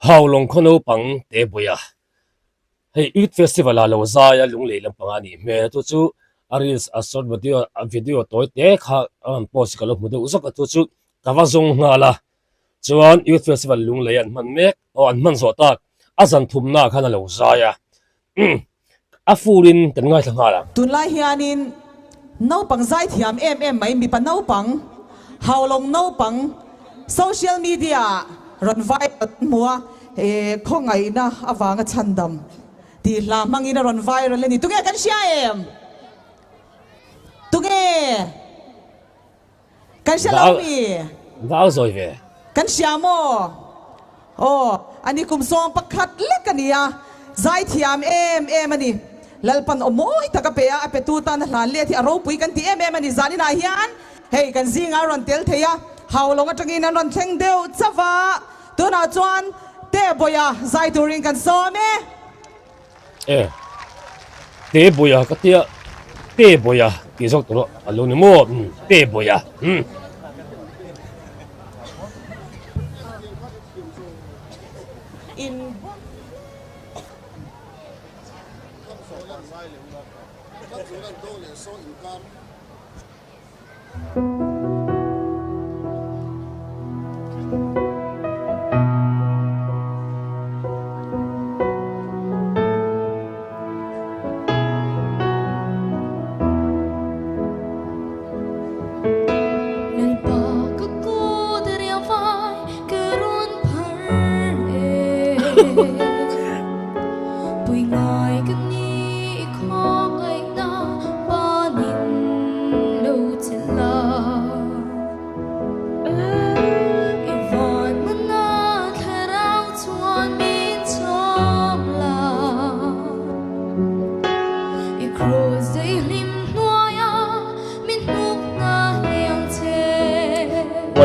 Haulawng khaw naupang te buai a, hei Youth Festival ah lo zai a lunglei lampang a nih hmel a chu chu a reels a short video a video tawi te kha a rawn post ka lo hmu deuh zawk a chu chu ka va zawng nghal a chuan Youth Festival lunglei an hman mek aw an hman zawh tak a zan thumna ah khan a lo zai a a full in kan ngaithla nghal ang. Tunlai hianin naupang zaithiam em em mai mipa naupang, haulawng naupang social media ah rawn viral an hmu a, khawngaihna avanga chhandam tih hla hmangin a rawn viral a ni. Tunge kan hria em? Tunge? Kan hre lo mi? Va au zawi ve. Kan hria maw? Aw, ani kum 11 lek a ni a, zaithiam em em a ni. Lalpan aw mawi tak a pe a, a petu tan a hlan let hi a ropui kan ti em em a ni. Zaninah hian hei kan zingah a rawn tel thei a, Haulawng atangin an rawn thleng deuh chauh a, tunah chuan Tebawiha zai turin kan sawm e. E Tebawiha ka tia Tebawiha tih zawk tur a lo ni maw Tebawiha umm.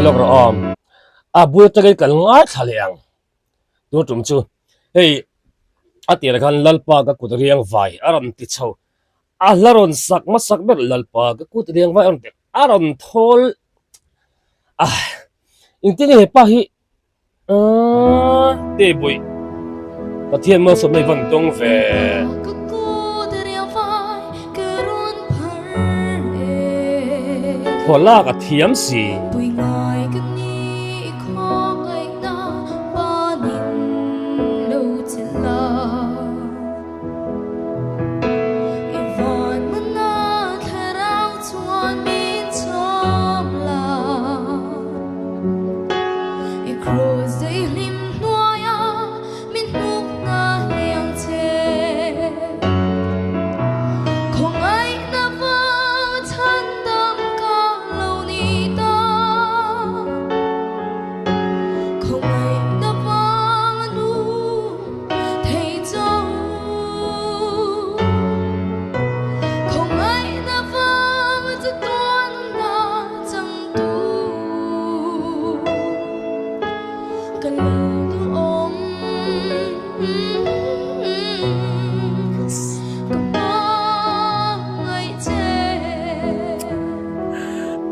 Lawk rawh awm a bul atangin kan ngaithla leh ang tun tum chu hei a tirah khan Lalpa ka kut riang vai a rawn ti chho A hla rawn sak hmasak ber Lalpa ka kut riang vai a rawn ti a rawn thawl a engtin nge hepa hi aaa te bawih Pathian malsawmna i van dawng ve. Thaw lak a thiam si.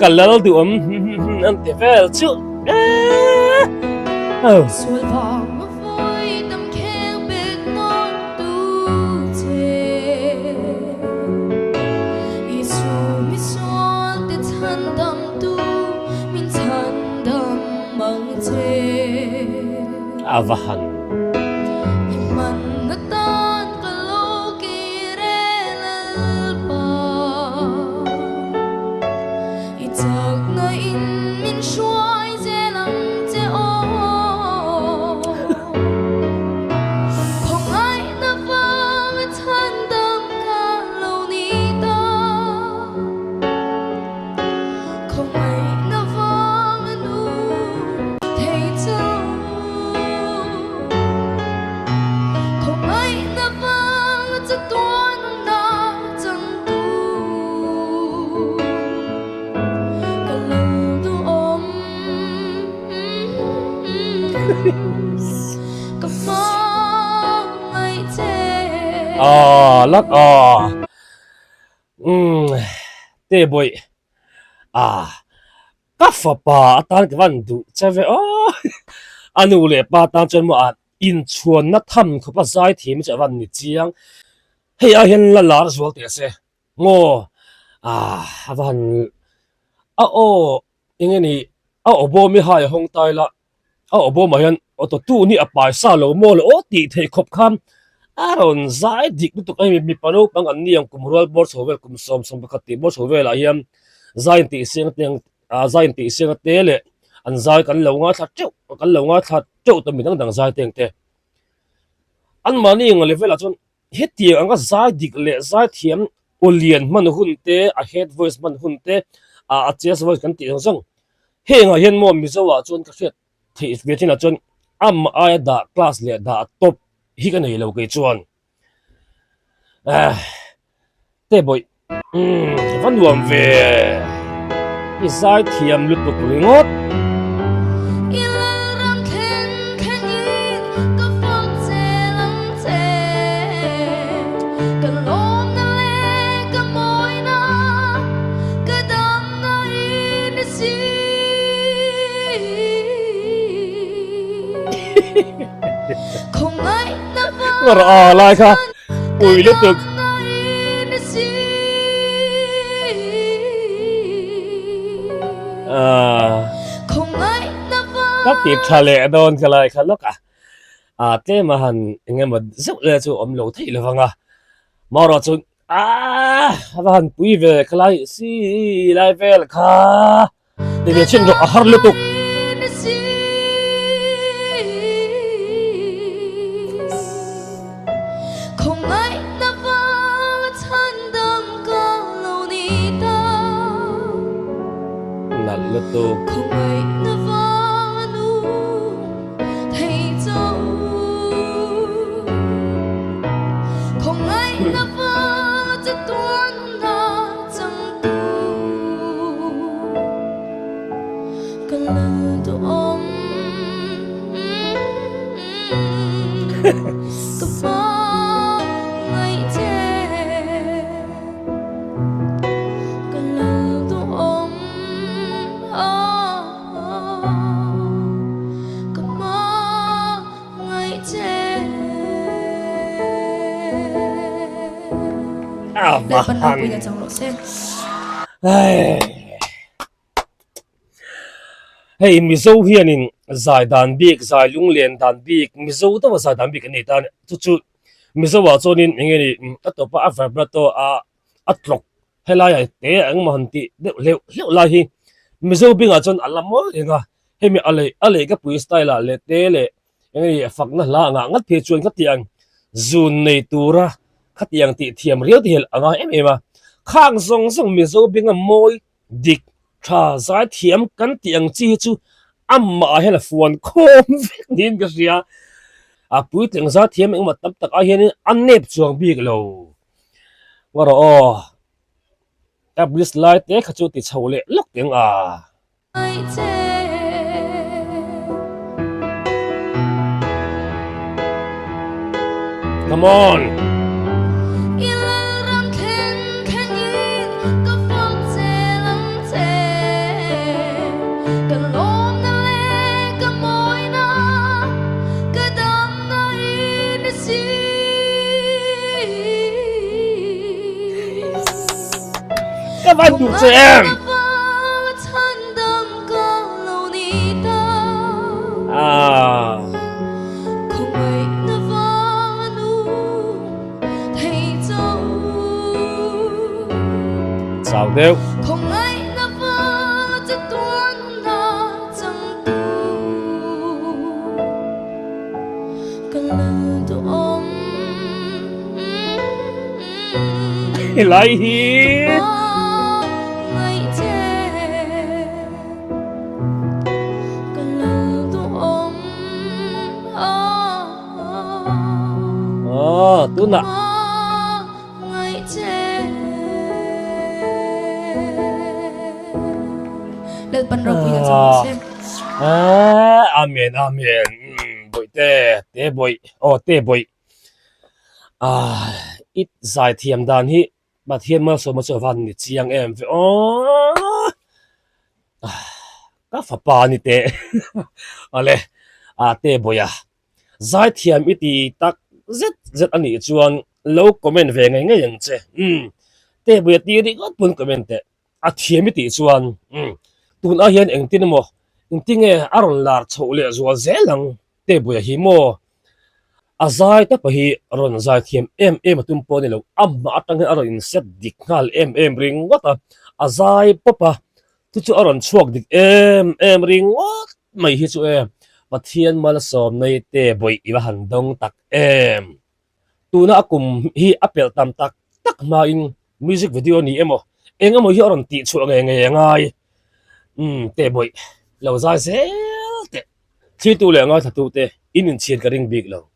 Ka lal duh awm an ti vel chu A va han. Aw lak aw umm te bawih ah ka fapa atan ka van duh che ve aw a nu leh pa tan chuan maw ah. Inchhuanna tham khawpa zai thiam hi chu a van ni chiang. Hei ai hian la lar zual teh se. Maw ah a va han a aw eng nge ni a aw bawm hi hai a hawng tai la a aw bawmah hian auto tune hi a pai sa lo maw le aw tih theih khawp khan a rawn zai dik lutuk a hei mipa naupang an ni ang kum rual bawr chho vel kum 11 tih bawr chho velah hian zai intih siang te ang ah zai intih siang te leh an zai kan lo ngaithla teuh kan lo ngaithla teuh ta mi dang dang zai te ang te anmahni ang level ah chuan. Hetiang anga zai dik leh zai thiam aw lian hman hun te, a head voice hman hun te, a chest voice kan tih zawng zawng. Hengah hian maw Mizo ah chuan ka hriat theih ve thinah chuan amah aia dah class leh dah top hi ka nei lo kei chuan. Te bawih. Umm va nuam ve i zai thiam lutuk ringawt. I lalram thleng thlengin ka fak zel ang che. Ka lawmna leh ka mawina ka damna i ni si. Khawngaihna Ngawrh a lai kha. Pui lutuk. Ka ti tha leh dawn ka lai kha lawk a. A tlem a han eng emaw zeuh leh chu awm lo theih lo vang a. Marawh chu aaa a va han pui ve ka lai si lai vel kha. Ti ve chhin rawh a har lutuk. Nalh lutuk. Hei Mizo hianin zai dan bik, zai lunglen dan bik, Mizo deuha zai dan bik an nei ta a ni. Chu chu Mizo ah chuanin eng nge ni a tawpa a vibrato a a tlawk helaiah te engemaw han tih deuh hleuh hleuh lai hi Mizo bingah chuan a la mawi reng a, hemi a lei a lei ka pui style ah leh te leh eng nge fakna hla angah ngat phei chuan khatiang zun nei tura khatiang tih thiam riau te hi a ngai em em a, khang zawng zawng Mizo binga mawi dik tha zai thiam kan tih ang chi hi chu amah ah hian a fuan khawm vek niin ka hria, a puitling zai thiam engemaw tam tak ah hianin a nep chuang bik lo. Ngaw rawh aw, ka bridge lai te kha chu ti chho leh lawk teng a. Come on! Ka van duh che em? Ah. Chau deuh. Helai hi Aw tunah Amen amen bawihte te bawih aw te bawih ah i zai thiam dan hi Pathian malsawma chu a van ni chiang em ve aw ka fapa ni teh awle ah te bawih a. Zaithiam i ti tak zet zet a nih chuan lo comment ve ngei ngei ang che. Umm Tebuia ti ringawt pawn comment teh. A thiam i tih chuan umm tunah hian engtin emaw engtinge a rawn lar chhoh leh zual zel ang Tebuia hi maw? A zai tapa hi rawn zai thiam em em a tum pawh a ni lo, amah atang hian a rawn inset dik nghal em em ringawt a, a zai pawp a, chu chu a rawn chhuak dik em em ringawt mai hi chu e, Pathian malsawmnei te bawih i va han dawng tak em. Tuna a kum hi a pelh tam tak tak hmain music video ni emaw eng emaw hi a rawn tih chhuah ngei ngei a ngai, umm te bawih lo zai zel teh. Thiltu leh ngaithlatute in inchhian ka ring bik lo.